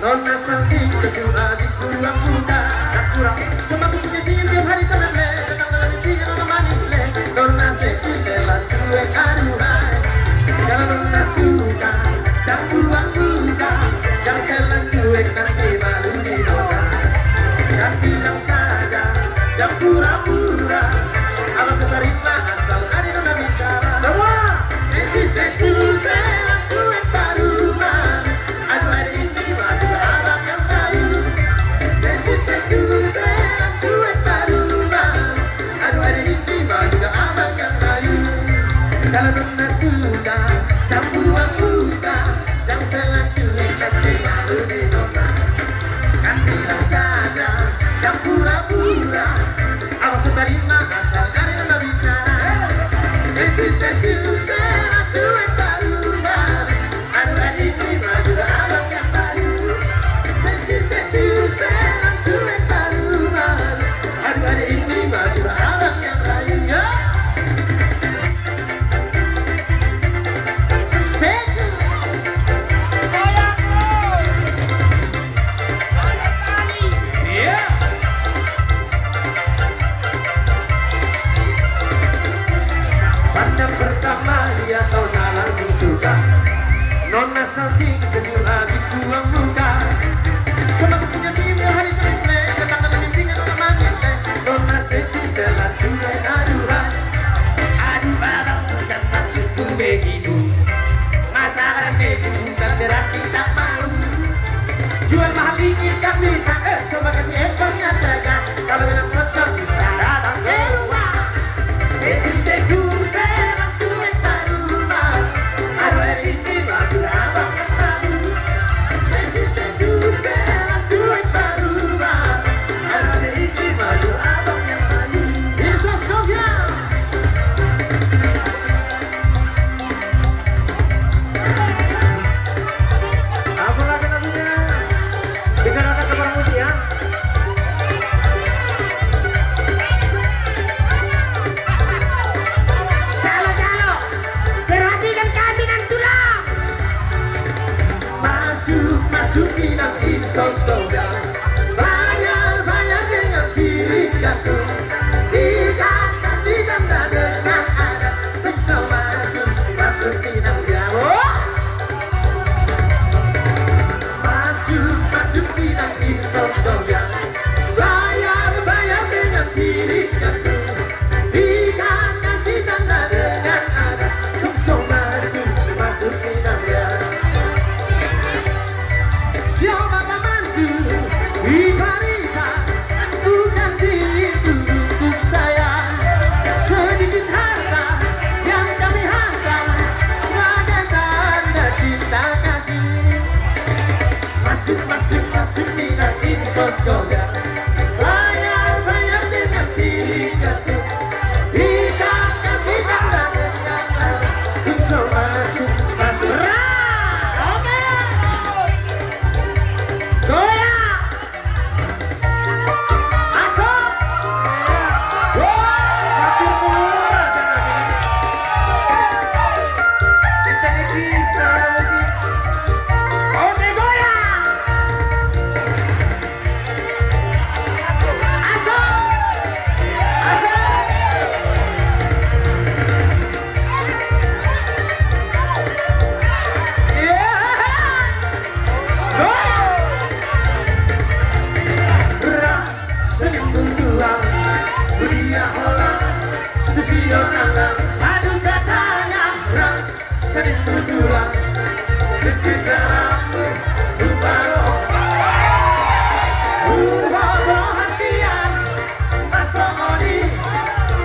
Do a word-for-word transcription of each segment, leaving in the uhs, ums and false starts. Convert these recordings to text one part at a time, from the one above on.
Nona Santi, ketua di sepuluh muda. Kurang semangat punya si tiap hari sama ble. Datang dalam rintingan nona manis le. Nona Santi, setelan cuek, aduhai. Kalau nona suka, campur waktu, yang setelan cuek nanti malu di nona. Dan bilang saja, jam pura-pura. Abang seterima asal ada nona bicara. Semua. Santi, Santi, setelan cuek baru mah. Aduh, hari ini mah juga abang yang tahu. Santi, Santi, setelan cuek baru mah. Aduh, hari ini mah juga abang yang tahu. Kalau nona sudah campur waktu, yang setelan cuek nanti malu di nona. Kan bilang saja, yang pura-pura. Abang seterima asal ada nona bicara. Santi, Santi, setelan cuek baru mah. Aduh, hari ini mah juga abang yang tahu. Santi, Santi, setelan cuek baru mah. Aduh, hari ini mah juga abang yang tahu. Ya. Santi. Iya. Pandang pertama lihat nona langsung suka. Nona Santi senyum habis buang muka. Semangat punya si tiap hari sama ble. Datang dalam rintingan nona manis le. Nona Santi setelan cuek, aduhai. Aduh, abang, bukan maksudku begitu. Masalahnya itu bukan berarti tak mau. Jual mahal dikit kan bisa, eh, coba kasih effortnya saja. Kalau memang cocok bisa datang ke rumah. Sejuk-sejuk, serak cuek baru mah. Aduh, hari ini mah juga abang yang tahu. Sejuk-sejuk, serak cuek baru mah. Aduh, hari ini mah juga abang yang tahu. Ini Sofia. Apa lagi lagunya? Dengarkan kepada musik ya. Calo, calo. Perhatikan kami dan tulang. Masuk, masuk inang insos kodang. Bayar, bayar dengan piring gantung. Ikan kasih tanda dengan adat. Tung so masuk, masuk inang jago. Masuk, masuk inang insos kodang. Bayar, bayar dengan piring gantung. Ikan kasih tanda dengan adat. Tung so masuk, masuk inang jago. Siapa pamandu, ibarita, bukan dihitung untuk saya. Sedikit harta yang kami harta sebagai tanda cinta kasih. Masuk, masuk, masuk, inang insos kodang. Bayar, bayar dengan piring gantung. Ikan kasih tanda dengan adat. Tung so masuk, masuk. Oke. Goyang. Masuk. Wah. Oke, goyang. Masuk. Masuk. Iya. Goyang. Ra, selingkuh dua, dunia hola, tu sio tangan, aduh katanya, ra. Sedih tujuan, bikin dalammu lupa roh. Lupa roh hasian, masuk odi,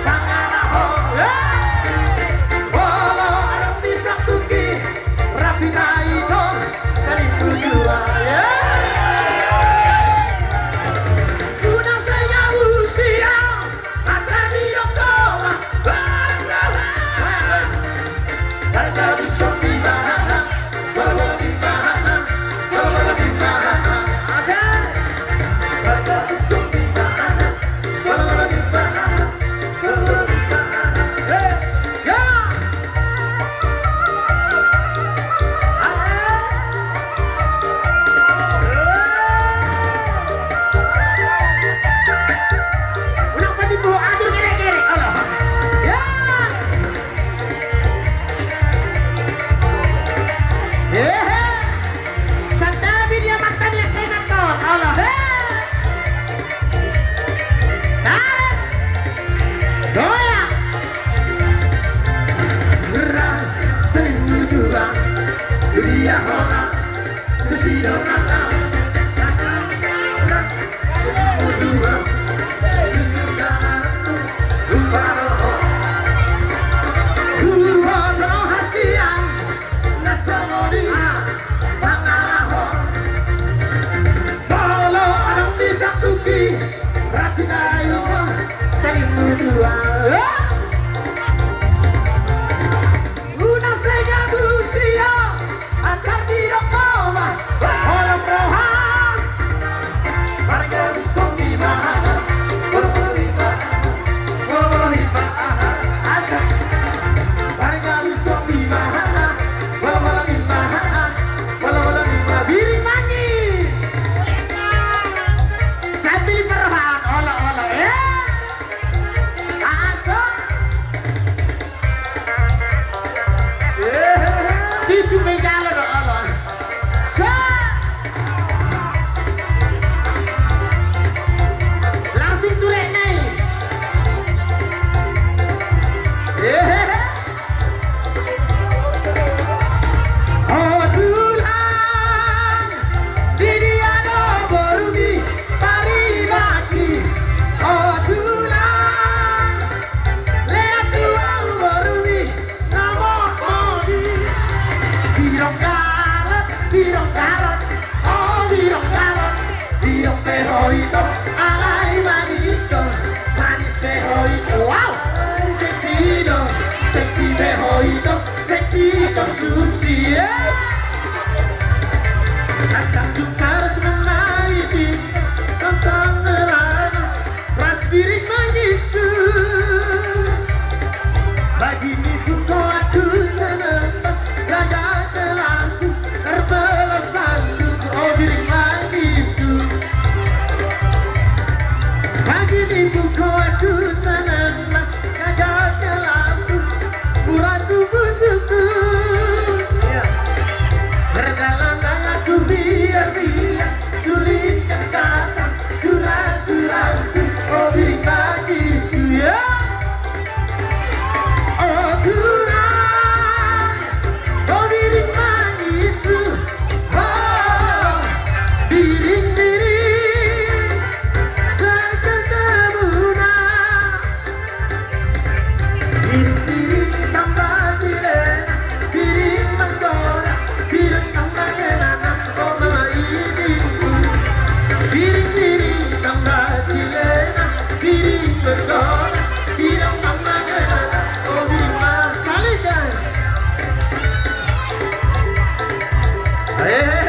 tangan aho. Hei! Bolo arung bisa tuki, rapi tai to, sedih tujuan. Hei! Guna saya usia, Molo adong di satupi, rapi na iba, saling dua. Unang sega busia, antar di dokoma, holong roha. Marga Busong di mana? Bobo di mana? Bobo di mana? Asa. Marga Busong di mana? Bobo di mana? Bobo di mana? Biring Mangi. Sambil berhan, olo, olo, eh. Asa. Tisu meja lo do, olo. Sa. Langsung turek nai. Ho tulang, di dia do borumi, paribangi. Ho tulang, lean tu ahu borumi, na momodi. Birong galot, birong galot, o birong galot. Birong pe ho ito, alai manis do. Manis pe ho ito, wow. Seksi do, seksi pe ho ito. Seksi konsumsi, eh. Tandang jungkar semenari di tentang nerana. Ras Biring Mangisku. Bagi ni buko aku senang, raja telanku, terbelas tandu, o Biring Mangisku. Bagi ni buko aku senang, raja telanku, murah tu busuku. Berjalan aku biar-biar, tuliskan kata surat-suratku, o Biring Mangisku, ya. O tulang, o Biring Mangisku, o biring-biring, seketemuna. Biring-biring tamba cilena, biring manggoda, cileng tamba ngenana, o mama ini. Biring-biring tamba cilena, biring manggoda, cileng tamba ngenana, o biring ma-, salikan. Hehehe.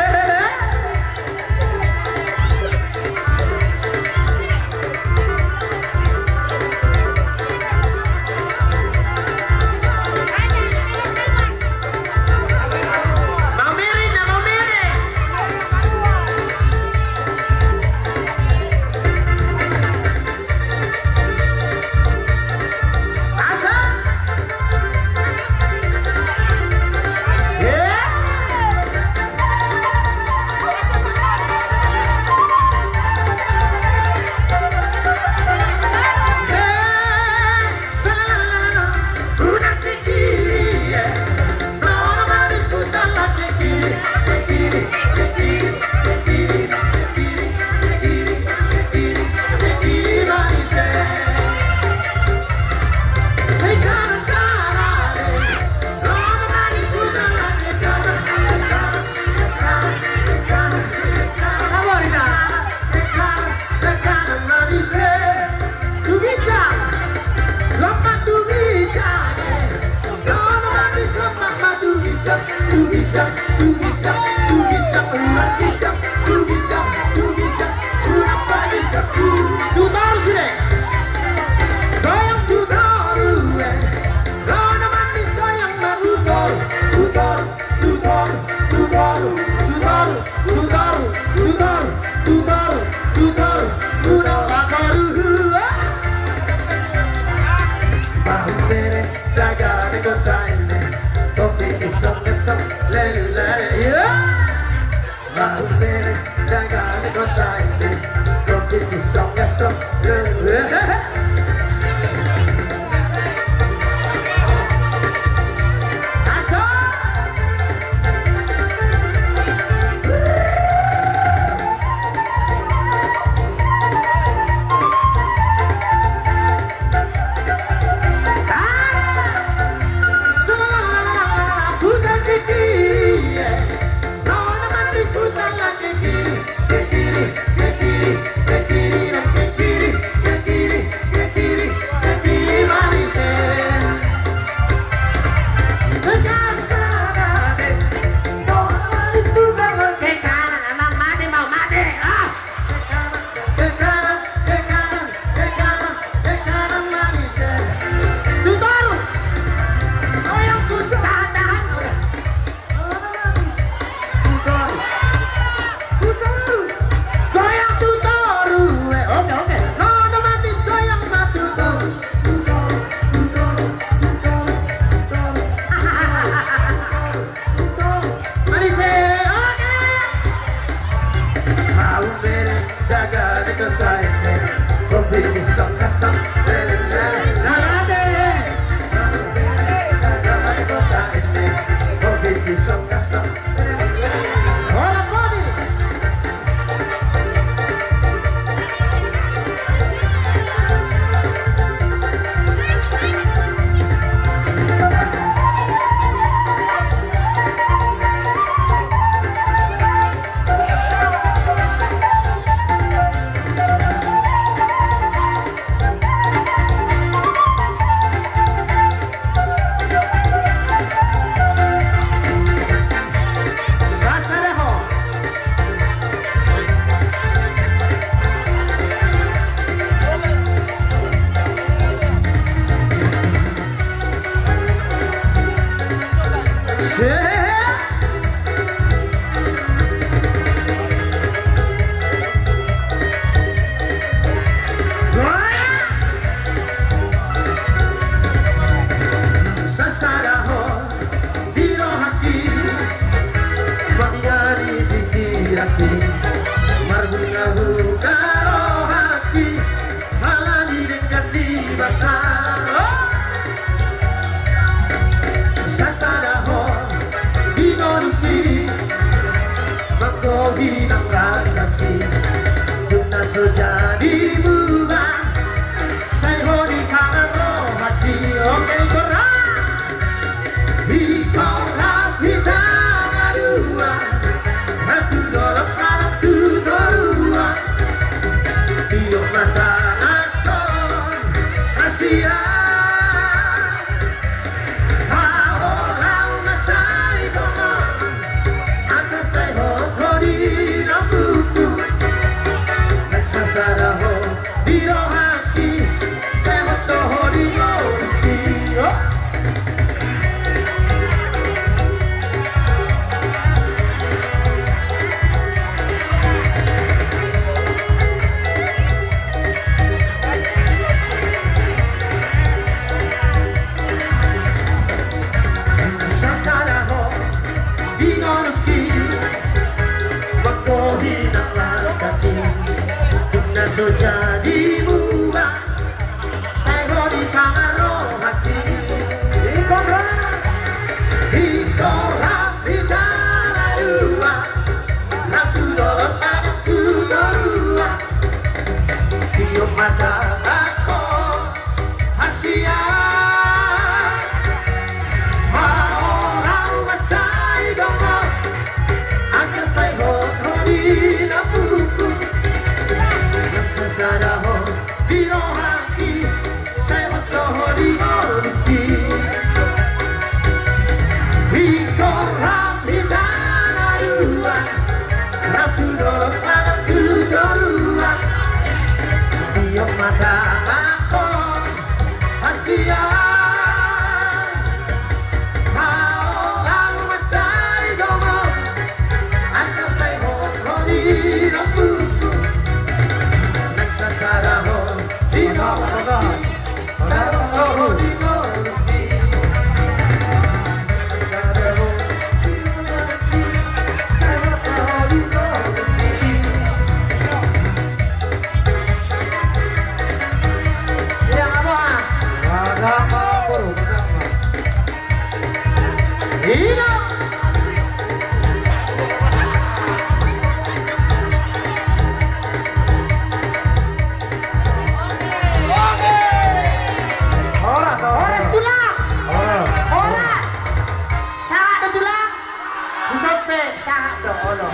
Tutor sude. Goyang tutor, eh. Ro na manis goyang ma tutor. Tutor, tutor, tutor, tutor, tutor, tutor, tutor, tutor, tutor, tutor, eh. Bahu bere, daga de kota ini. Topi isong-isong, lele-lele, ya. Bahu bere, daga de kota ini. Topi isong-isong, lele-lele. Aso! Sasada ho di rohangki, bagian di pikiranki, marbunga-bunga rohangki, ala ni denggan ni basa. Sasada ho di ngolungki, manggohi nang rangkangki, tung na so jadi bulan, sai ho di tangan rohangki. Oke, ikor ra. Ikor ra hita na dua, rap tu dolok, rap tu toruan. Tiop ma tanganhon hasian. Haorang ma sai dongan, asa sai hot ho di lambungku. Nang sasada ho di rohangki, sai hot do ho di ngolungki. Oh. Sasada ho di ngolungki, manggohi nang rangkangki, tung na so jadi bulan, sai ho di tangan rohangki. Ikor ra. Ikor ra hita na dua, rap tu dolok, rap tu toruan. Tiop ma tanganhon hasian. Haorang ma sai dongan, asa sai hot ho di lambungku. Nang sasada ho di rohangki, sai hot do ho di ngolungki. Ikor ra hita na dua, rap tu dolok, rap tu toruan. Tiop ma tanganhon hasian. Haorang ma sai dongan, asa sai hot ho di lambungku. Nang sasada ho di rohangki, sai hot do ho di ngolungki. Ina. Horas, horas. Horas, tulang. Horas. Horas. Sahat do, tulang. Buset pe, sahat do, olo.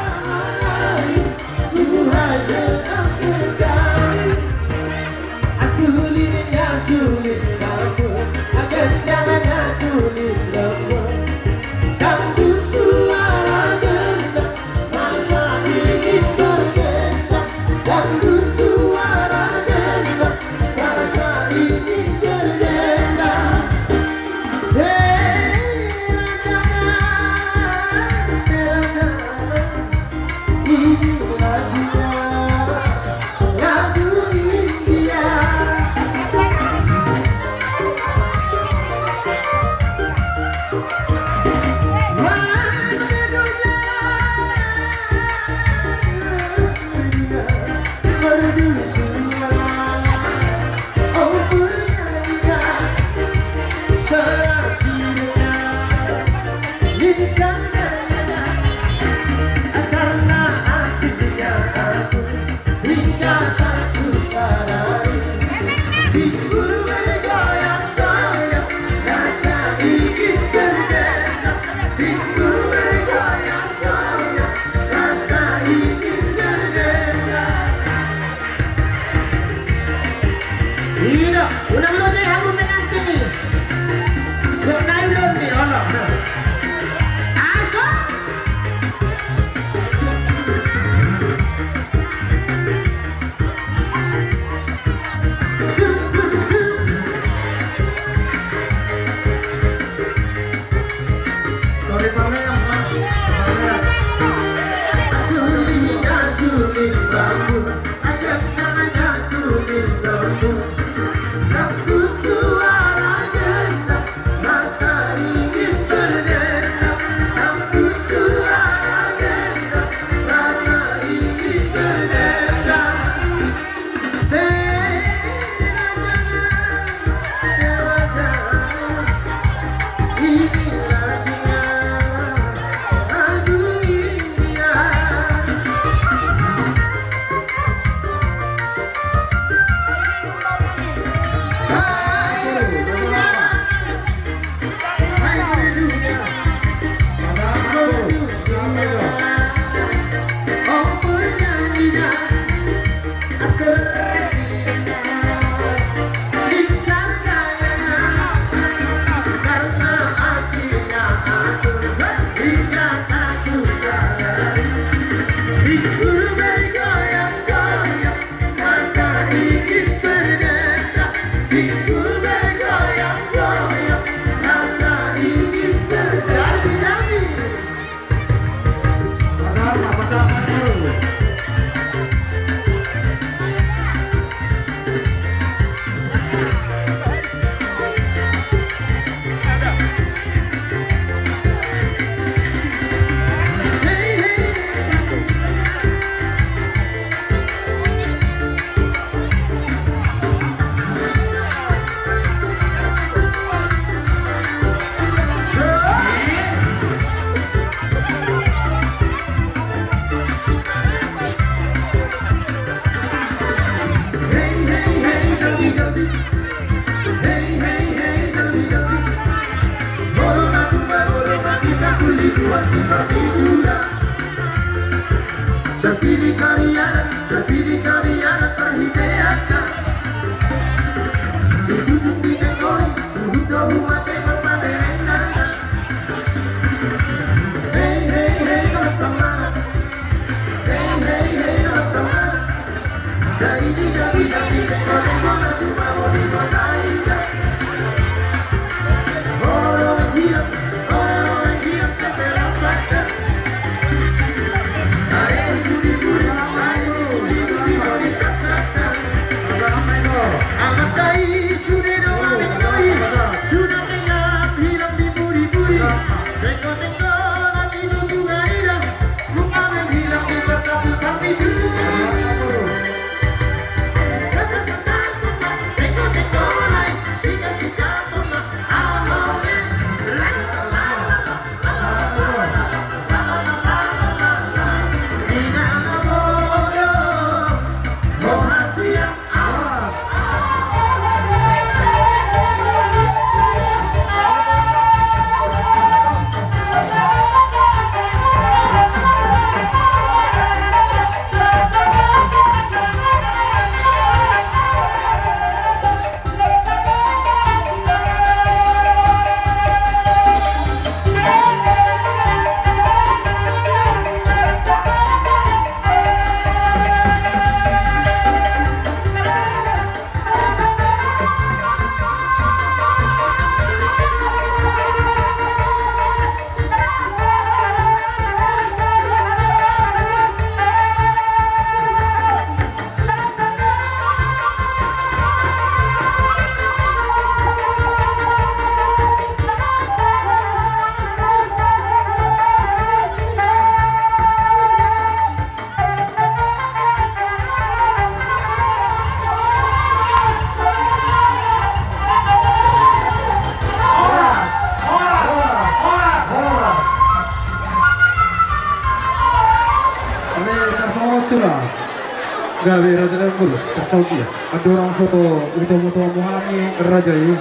Gabe raja na mulu, tertahu dia. Andorang so hutomo-tomo hami raja i.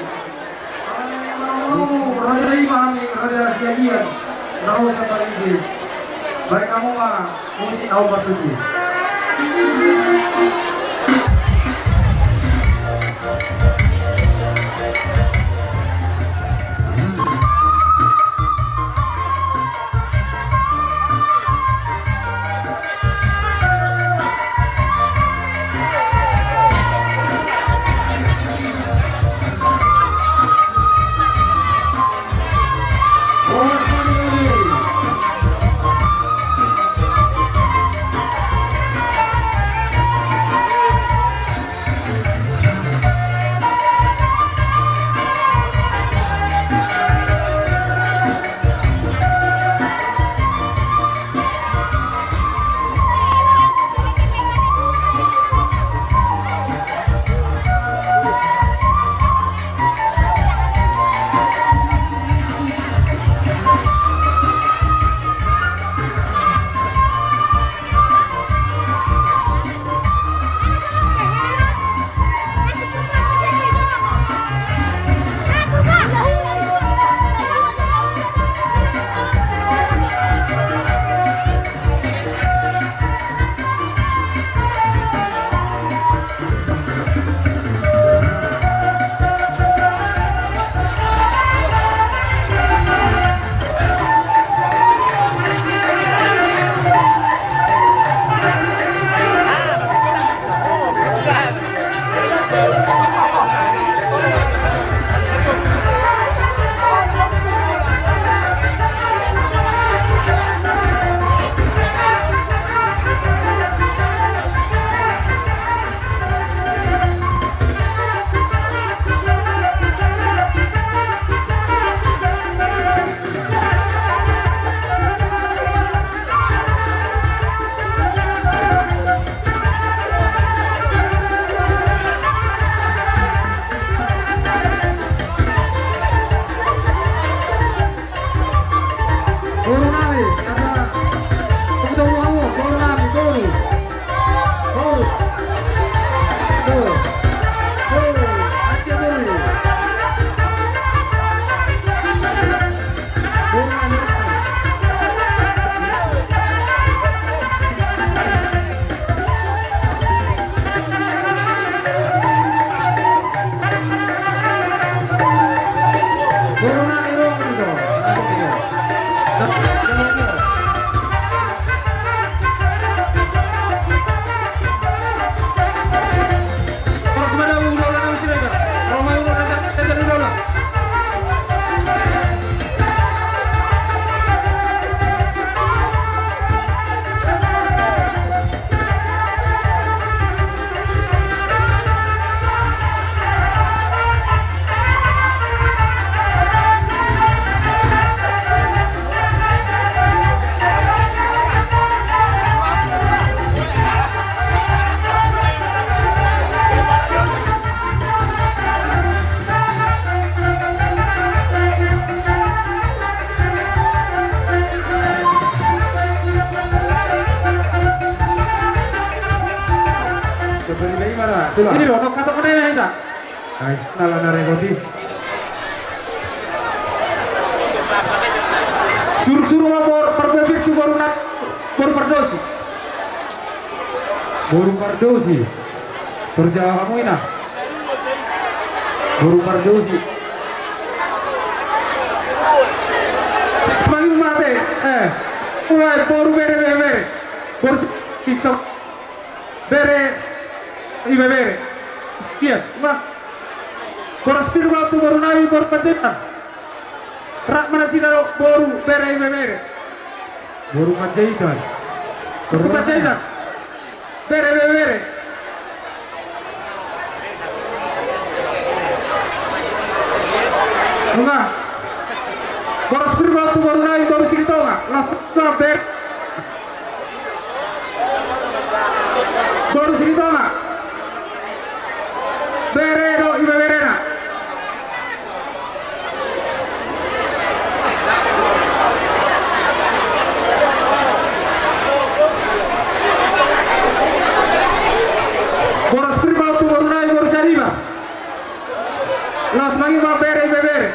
Raja i ma hami, raja Siagian, na ro sian Parigi. Baen hamu ma musik na hombar tusi. Ini loh, kata kena ya kita. Ai, nala na regot i. Suruh-suruh ma boru, parbue pir tu boru na, boru Pardosi. Boru Pardosi. Terjawab kamu ina. Boru Pardosi. Semakin mate. Eh. Uai, boru bere, bere, bere. Boru si-, pizza. Bere, ibebere. Sekian, ma. Boras pir ma tu boru nai, boru Panjaitan. Rap ma nasida do boru, bere, ibebere. Boru Panjaitan. Boru Panjaitan. Bere, ibebere. Nunga. Boras pir ma tu boru nai, boru Silitonga. Las ma bere. Boru Silitonga. Bere do ibeberena. Boras pir ma tu boru nai, boru Sariba. Las ma i ma bere ibebere.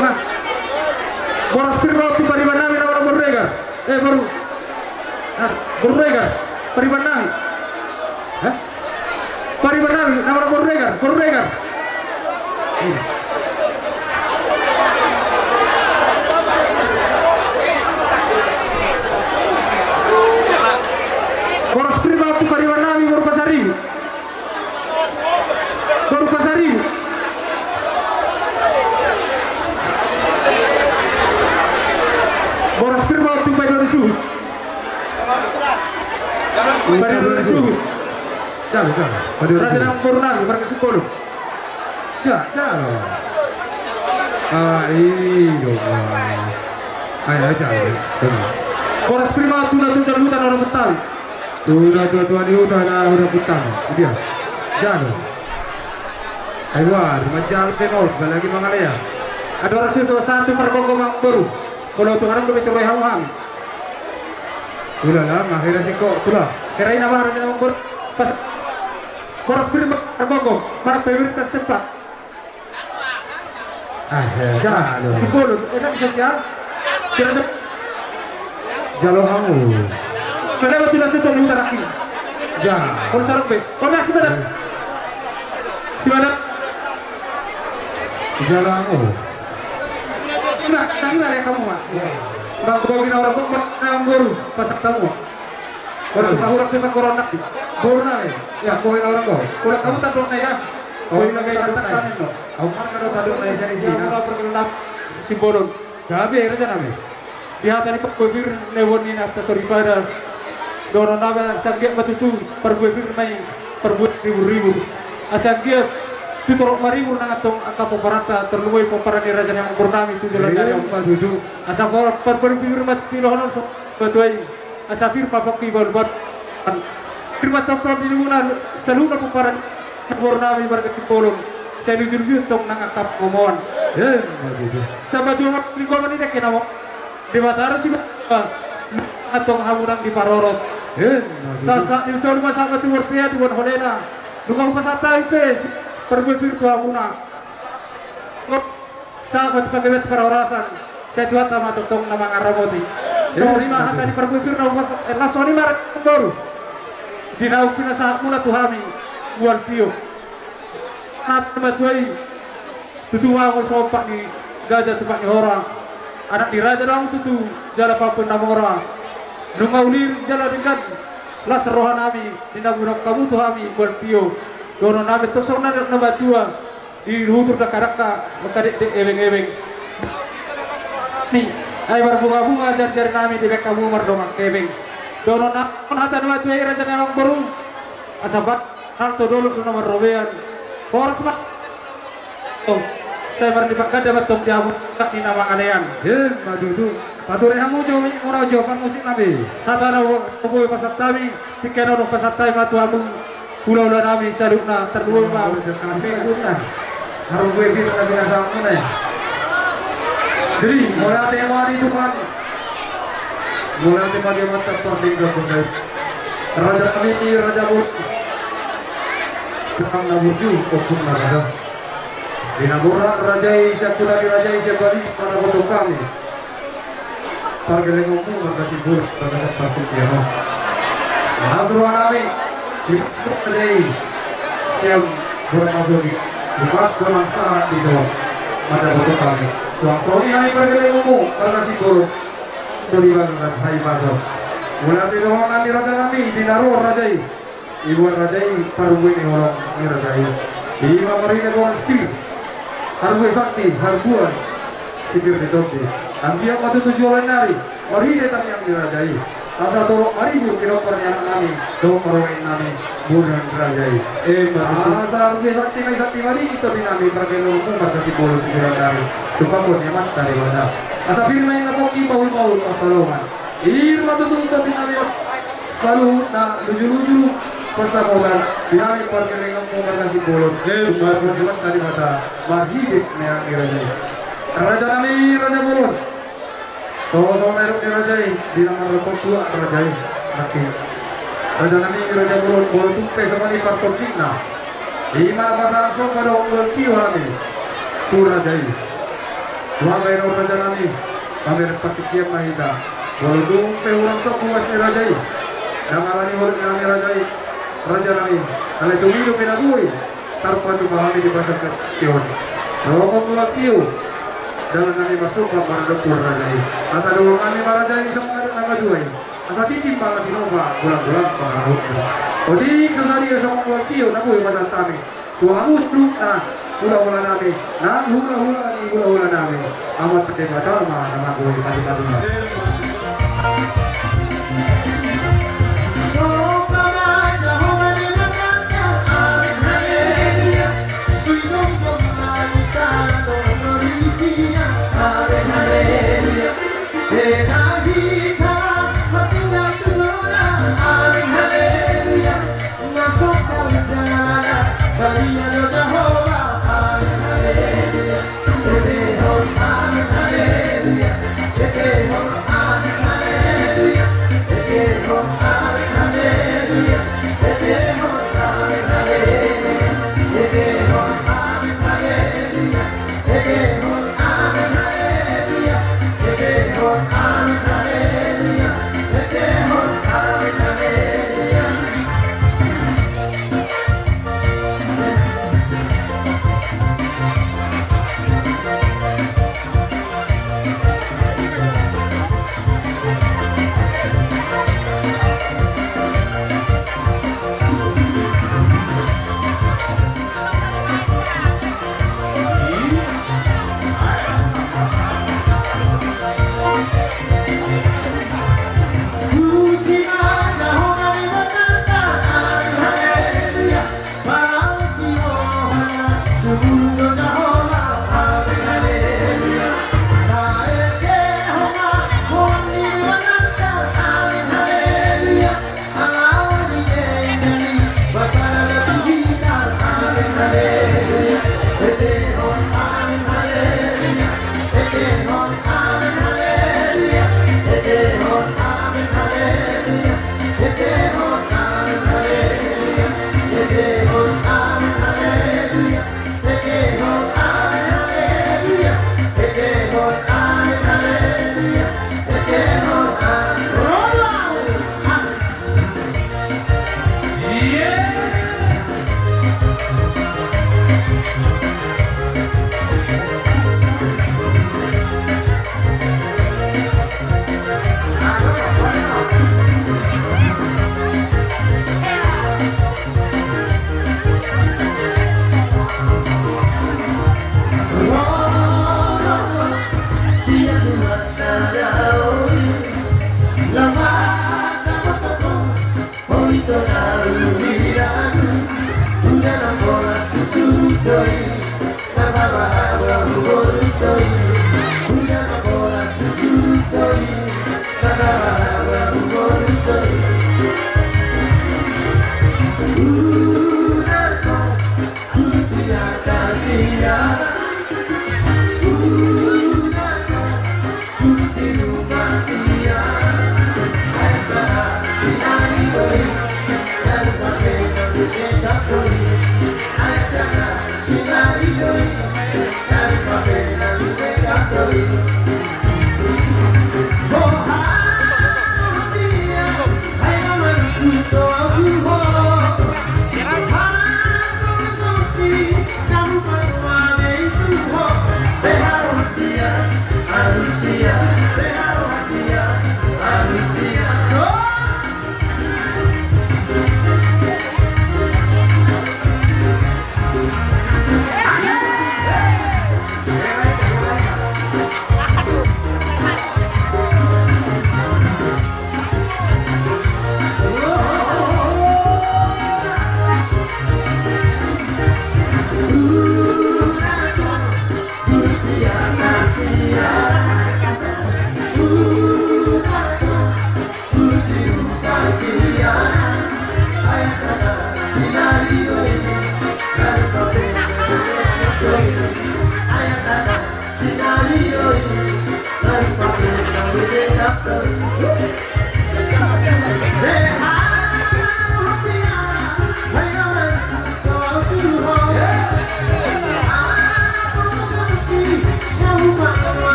Nah. Boras pir ma tu pariban nami na mardok boru Regar. Eh, boru. Ah, boru Regar. Pariban nami. Hah? Pariban nami na mardok boru Regar, boru Regar. Boras pir ma tu pariban nami, boru Pasaribu. Boru Pasaribu. Boras pir ma tu pariban Suhut. Pariban Suhut. Jalo, jalo. Raja nang boru nami, marga Simbolon. Ja, jalo. Ah, i do. Ai, ai, jalo. Boras pir ma tu na tu dalutan orang Betawi. Tu na tua-tua ni huta na orang Betawi. Dia. Jalo. Ai, wah, manjalo tenor, lagi mangalea. Ada orang situ satu margomgom boru. Kalau Tuhan belum itu roh hau hami. Ulala, mahera siko, tula. Kira ina mahera ina mambor-, pas, boras pir ma-, marbonggo, marpewir tas tempat. Ah, ya, jalo. Sipolo, enak bisa sial. Kira de-, jalo hamu. Kenapa tidak tutup di utara kiri? Ja. Kau sarap be. Kau nasi mana? Di mana? Jalo hamu. Nah, tadi mana ya kamu, Mak? Bang, kau gina orang kau, kau nang boru, pasak tamu. Orang tahu orang kita korona. Boru nai. Ya, kau gina orang kau. Orang kamu tak tahu ya? Kau gina kayak tak tahu. Kau kan kalau tak tahu nai sini sini. Orang perkenalan Simbolon. Gabe, raja nami. Di hata ni parbue pir, nebon ni nafta soripada. Dohonon nami asa anggiat ma tutu, parbue pir ma i, parbue ribur-ribur. Asa anggiat, tu torop maribur nang antong angka pomparanta, tarlumobi pomparan ni raja ni amangboru nami, tu joloan ni ari on. Emma tutu. Asa por-, parbue pir ma tu dohonon so, batu ai. Asa pir ma pongki balu-balu. Pir ma tompar di limuna, saluhutna pomparan. Boru nami marga Simbolon, sai luju-luju tong nang angka pangomoan. Emma tutu. Tamba dua ma linggoman ni dengke namo. Debata do si ba-, antong hamu nang diparorot. Emma tutu. Sahat ni solu ma sahat ma tu bortea, tu borholena. Nunga hupasahat hami pe, parbue pir tu hamuna. Sahat ma tu panggabean tu parhorasan. Sai Tuhanta ma tongtong na mangaramoti. Songon i ma hata ni parbue pir na hupas-, eh, na songon i ma re-, boru. Di naung pinasahatmuna tu hami, mual tio. Hata ma tutu i, tutu ma hamu sompak ni gaja tumpak ni hora. Anak ni raja do hamu tutu, jala pahompu na mora. Nunga uli jala denggan, las roha nami, di na binoan hamu tu hami, mual tio. Dohonon nami tong songon na, na matua. Di luhut dakdanak, dakdanak, ebeng-ebeng. Ni, ai marbunga-bunga jari-jari nami di baen hamu mardongan kebeng. Dohonon nami hata ni matua i raja ni amangboru. Asa ba-, hal tu dolok tu na marrobean. Horas ma. Oh, sai marlipat ganda ma tong di hamu, ni na mangalean. Emma tutu. Pature hamu jo, mura jo, parmusik nami. Hata na bo-, bo-, pasahat hami, tingki na do pasahat hami ma tu hamu. Hula-hula nami saluhutna, tarlumobi ma. Hula-hula nami saluhutna. Parbue pir na pinasahatmuna. Jadi, mauliate ma di Tuhan. Mauliate ma di amanta pardenggan. Raja nami, raja boru. Tuhan na burju, ompung na raja. Di na mura raja i, sian kuda ni raja i, sian bali, mana boto hami. Pargellengonmu marga Simbolon, marga Simbolon, ya, no. Mas roha nami, di mas roha nami, sian boru masuk di, di mas boru masa di so, marga boto hami. Suang soni hami pargellengonmu, marga Simbolon. Tuli bangga hai maso. Mauliate do hami raja nami, di na ro raja i. Ibuan raja i, parbue ni holong ni raja i. Ima marhite boras pir. Harbue sakti, harbuan. Sipir ni tondi. Anggiat ma tutu jolo nari. Marhite tangiang ni raja i. Asa torop maribur pinompar ni anak nami. Dohot parumaen nami. Boru ni raja i. Ima tutu. Asa harbue sakti ma i, sakti ma i. Tondi nami pargellengonmu marga Simbolon di jolo nari. Tumpahon ni amanta Debata. Asa pir ma i na pongki, bahul-bahul pansalongan. Ima tutu tondi nami. Saluhutna luju-luju pansamotan di hami pargellengonmu marga Simbolon. Ima tutu. Marhite tangiang ni raja i. Raja nami, raja bolon. Toho-toho na nidok ni raja i, di na marrokok tua raja i. Mati. Raja nami, raja bolon, molo tung pe songon i partondingna. Ima na pasahat somba dohot mual tio hami tu raja i. Tu habaen on raja nami, pamer partingkian ma hita. Molo tung pe hurang somba uas ni raja i, ndang ala ni holong ni raja i, raja nami, alai tung i dope na boi tarpatupa hami di pasahat tion. Songon mual tio, dalan nami marsomba mandok tu raja i. Asa dohot hami ma raja i songon na madua i. Asa tintin ma na tinopa, bulan-bulan pangarahutna. Otik so sadia songon mual tio na boi pasahat hami tu hamu saluhutna hula-hula nami, nang hula-hula ni hula-hula nami. Amanta Debata ma na manggohi pasupasu.